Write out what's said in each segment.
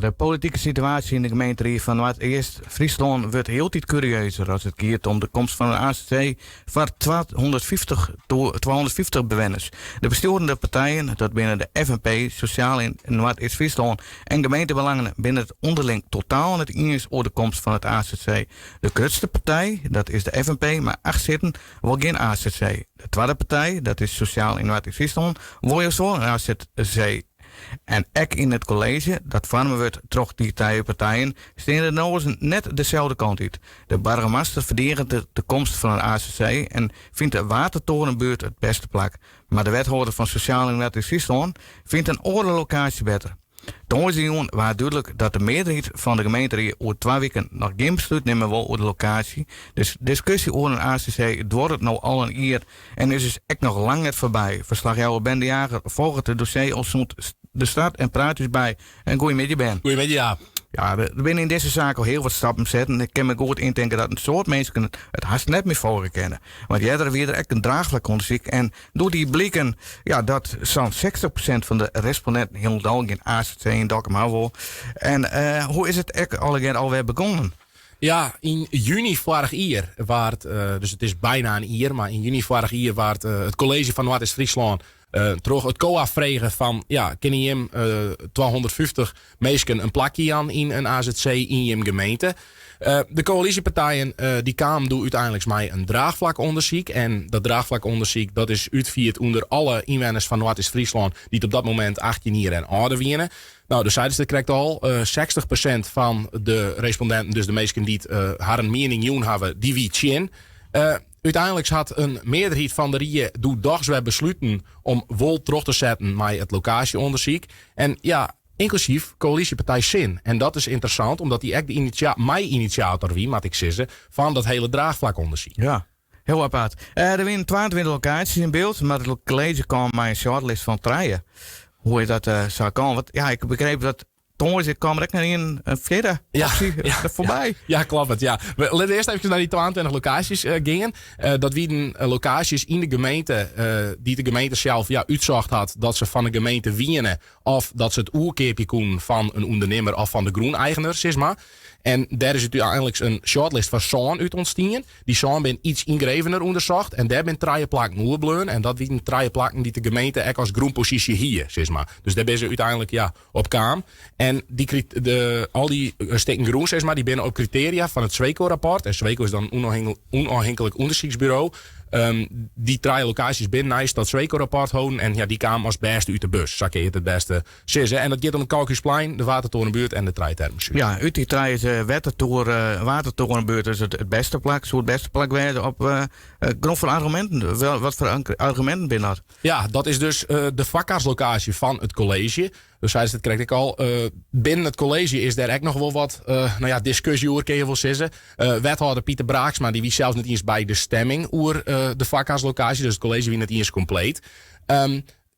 De politike situaasje yn de gemeenterie fan Noardeast-Fryslân wurdt hieltyd kurieuzer as it giet om de komst fan in azc foar 250 bewenners. De bestjoerende partijen, dat binne de FNP, Sosjaal yn Noardeast-Fryslân en Gemeentebelangen, binne it ûnderling totaal net iens oer de komst fan it azc. De grutste partij, dat is de FNP mei acht sitten, wol gjin azc. De twadde partij, dat is Sosjaal yn Noardeast-Fryslân, wol just wol in azc. En ek yn it kolleezje, dat foarme wurdt troch dy trije partijen, steane de noazen net deselde kant út. De boargemaster ferdigenet de komst fan in azc en fynt de Watertorenbuert it bêste plak. Mar de wethâlder fan Sosjaal yn Noardeast-Fryslân fynt in oare lokaasje better. Tongersdeitejûn waard dúdlik dat de mearderheid fan de gemeenterie oer twa wiken noch gjin beslút nimme wol oer de lokaasje. De diskusje oer in azc duorret no al in jier En is dus ek noch lang net foarby. Ferslachjouwer Ben de Jager folget it dossier al sûnt de start en praat ús by. En goeiemiddei Ben. Goeiemiddei Jaap. Ja, der binne yn dizze saak al hiel wat stappen setten. Ik kin my goed yntinke dat in soad minsken it hast net mear folgje kinne. Want earder wie der ek in draachflakûndersyk en doe die bliken ja, dat sa'n 60% fan de respondinten hielendal gjin azc yn Dokkum ha wol. En eh, hoe is it ek allegear alwer begonnen? Ja, yn juny foarich jier waard, dus it is byna in jier, mar yn juny foarich jier waard it kolleezje fan Noardeast-Fryslân troch it COA frege fan, ja, kinne jim 250 minsken in plakje jaan yn in azc yn jim gemeente? De koalysjepartijen dy kamen doe úteinliks mei in draachflakûndersyk en dat draachflakûndersyk dat is útfierd ûnder alle ynwenners fan Noardeast-Fryslân dy't op dat momint 18 jier en âlder wiene. No, do seidest it krekt al, 60% fan de respondinten, dus de minsken dy't harren miening jûn hawwe, dy wie tsjin. Uteinliks hat in mearderheid fan de rie doe dochs wer besluten om wol troch te setten mei it lokaasjeûndersyk. En ja, ynklusyf koalysjepartij Sin. En dat is ynteressant, omdat dy ek de mei-inisjator wie, moat ik sizze, fan dat hiele draachflakûndersyk. Ja, hiel apart. Der wienen 22 lokaasjes yn byld, mar it kolleezje kaam mei in shortlist fan trije. Hoe is dat sa kaam? Want ja, ik begreep dat tongersdei kaam der ek noch ien, in fjirde opsje der foarby. Ja, kloppet. Ja. We litte earst even nei dy 22 lokaasjes gean. Dat wienen lokaasjes yn de gemeente dy't de gemeente sels ja, útsocht hat dat se fan de gemeente wiene of dat se it oerkeapje koenen fan in ûndernimmer of fan de grûneigener, sis mar. En dêr is úteinliks in shortlist fan sân út ûntstien. Dy sân bin iets yngrevener ûndersocht en dêr bin trije plakken oerbleaun. En dat wienen trije plakken dy't de gemeente ek as grûnposysje hie, sis mar. Dus dêr binne se úteinlik ja, op kaam. En dy, de, al dy stikken grûn, sis mar, dy binne op kritearia fan it Sweco-rapport. En Sweco is dan in ûnôfhinklik ûndersyksburo. Dy trije lokaasjes binne neist dat Sweco-rapport holden en ja, dy kamen as bêste út de bus. Sa kin je it it bêste sizze. En dat giet om it Kalkhúsplein, de Watertorenbuert en de Trijeterpen Súd. Ja, út dy trije is de Wettertoer, Watertorenbuert is it bêste plak, soe it bêste plak wêze op grûn fan arguminten. Wat foar arguminten binne dat? Ja, dat is dus de foarkarslokaasje fan it kolleezje. Do seidest it krekt ek al, binnen it kolleezje is dêr ek noch wol wat no ja, diskusje oer, kinne je wol sizze. Wethâlder Pieter Braaksma dy wie sels net iens by de stemming oer de foarkarslokaasje, dus it kolleezje wie net iens kompleet.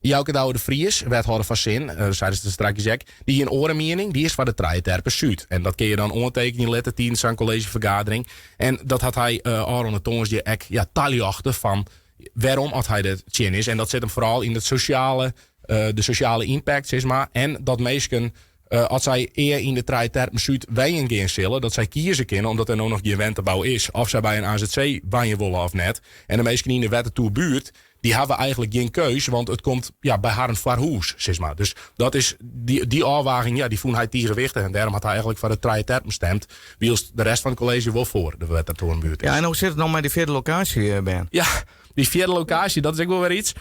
Jouke Douwe de Vries, wethâlder fan Sin, seidest it strakjes ek, dy hie in oare miening, dy is foar de Trijeterpen Súd. En dat kinne je dan oantekenje litte tidens sa'n kolleezjefergadering. En dat hat hy ôfrûne tongersdei ek ja, taljochte fan wêrom at hy der tsjin is. En dat sit him foaral yn it sosjale, de sosjale impact, sis mar. En dat minsken, as sy ea yn de Trijeterpen Súd wenjen gean sille, dat sy kieze kinne, omdat der no noch gjin wentebou is, of sy by in azc wenje wolle of net. En de minsken yn de Wettertoerbuert, dy hawwe eigentlik gjin keus, want it komt ja, by harren foar hûs, sis mar. Dus dat is, dy, dy ôfwaging, ja, dy fûn hy tige wichtich en dêrom hat hy eigentlik foar de Trijeterpen stemd, wylst de rest fan it kolleezje wol foar de Wettertorenbuert is. Ja, en hoe sit it no mei dy fjirde lokaasje, Ben? Ja, dy fjirde lokaasje, dat is ek wol wer iets.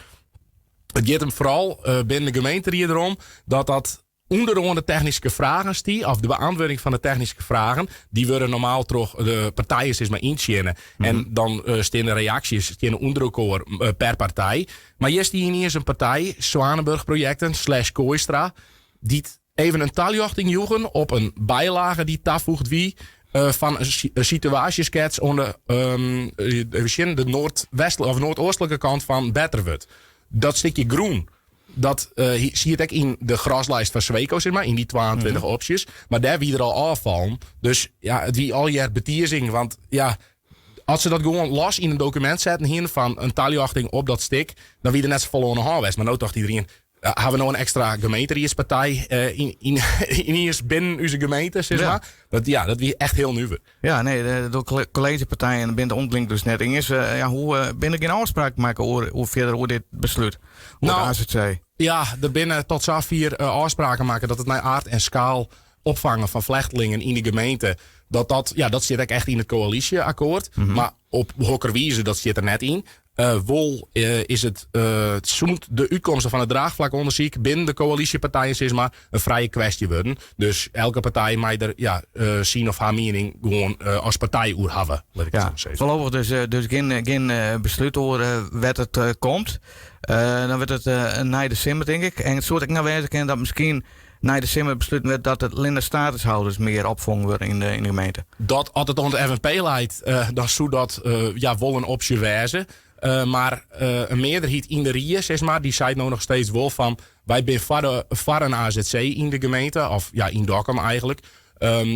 It giet him foaral binnen de gemeenteried derom dat dat ûnderoan de technyske fragen stie, of de beantwurding fan de technyske fragen, dy wurde normaal troch de partijen sis mar yntsjinne. En dan stean de reaksjes steane ûnder elkoar per partij. Mar hjir stie yniens in partij, Zwanenburg Projecten slash Kooistra, dy't even in taljochting joegen op in bylage dy't tafoegd wie fan in situaasjeskets oan de, even sjen, de noardwestlike of noardeastlike kant fan Betterwurd. Dat stikje grûn, dat siet ek yn de graslijst fan Sweco, sis mar, yn dy 22 opsjes. Mar dêr wie er al ôffallen. Dus ja, it wie allegear betizing, want ja, as se dat gewoan los yn in dokumint setten hiene fan in taljochting op dat stik, dan wie der net safolle oan de hân west. Mar no tocht iderien, Hawwe we no in ekstra gemeenteriedspartij yniens binnen ús gemeente, sis mar. Dat, ja, dat wie echt hiel nuver. Ja, nee, de kolleezjepartijen binne it ûnderling dus net iens. Ja, hoe binne der gjin ôfspraken makke oer fierder oer dit beslút? Oer Nou, AZC? Ja, der binne tot safier ôfspraken makke dat it nei aard en skaal opfangen fan flechtlingen yn de gemeente, dat dat, ja, dat stiet ek echt yn it koälysjeakkoart. Mar op hokker wize, dat stiet der net yn. Wol is it sûnt de útkomsten fan it draachflakûndersyk binnen de koälysjepartijen sis mar in frije kwestje wurden. Dus elke partij mei der ja, syn of har miening gewoan as partij oer hawwe, lit ik it sa sizze. Foarlopich dus gjin beslút oer wêr't it komt. Dan wurdt it nei de simmer, tink ik. En it soe ek noch wêze kinne dat miskien nei de simmer besluten wurdt dat it allinne statushouders mear opfongen wurde yn de gemeente. Dat as it oan de FNP leit, dan soe dat ja, wol in opsje wêze. Mar in mearderheid yn de rie, sis mar, dy seit no noch steeds wol fan wy binne foar in AZC yn de gemeente, of ja, yn Dokkum eigentlik.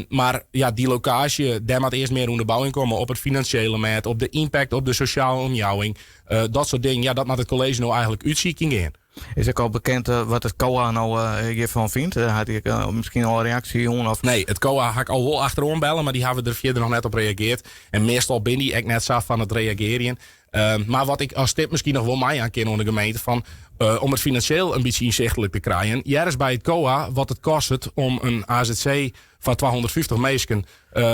Mar ja, dy lokaasje, dêr moat earst mear ûnderbouwing komme op it finansjele mêd, op de ympakt op de sosjale omjouwing. Dat soart dingen, ja, dat moat it kolleezje no eigentlik útsykjen gean. Is ek al bekend wat it COA no hjirfan fynt? Hat hy ek miskien al in reaksje jûn? Of? Nee, it COA ha ik al wol achteroan belle, mar dy hawwe der fierder noch net op reageard. En meastal binne dy ek net sa fan it reagearjen. Mar wat ik as tip miskien noch wol meijaan kin oan de gemeente, fan, om it finansjeel in bytsje ynsichtlik te krijen, hear ris by it COA wat it kostet om in AZC foar 250 minsken,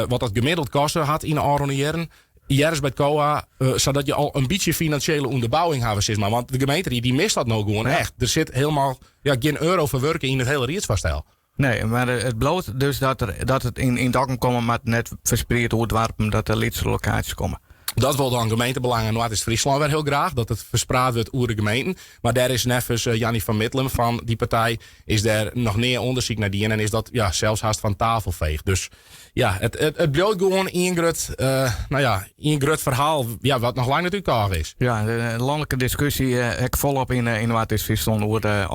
wat dat gemiddeld koste hat yn de ôfrûne jierren. Hear ris by it COA, sadat je al in bytsje finansjele ûnderbouwing hawwe, sis mar. Want de gemeenterie dy mist dat no gewoan echt. Der sit hielendal, ja, gjin euro ferwurke yn it hiele riedsfoarstel. Nee, mar it bliuwt dus dat it yn Dokkum komme moat, net ferspried oer doarpen, dat der lytsere lokaasjes komme. Dat wol dan Gemeentebelangen Noardeast-Fryslân wer hiel graach, dat it ferspraat wurdt oer de gemeenten. Mar dêr is neffens Janny van Midlum fan dy partij is dêr noch nea ûndersyk nei dien en is dat, ja, sels hast fan tafel feegd. Dus ja, it bliuwt gewoan ien grut, nou ja, ien grut ferhaal, ja, wat noch lang net útkôge is. Ja, de lanlike diskusje ek folop yn Noardeast-Fryslân oer de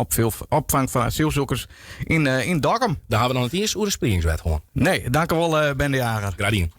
opfang fan asylsûkers yn Dokkum. Dêr hawwe we noch net iens oer de spriedingswet hân. Nee, dankewol Ben de Jager. Graach dien.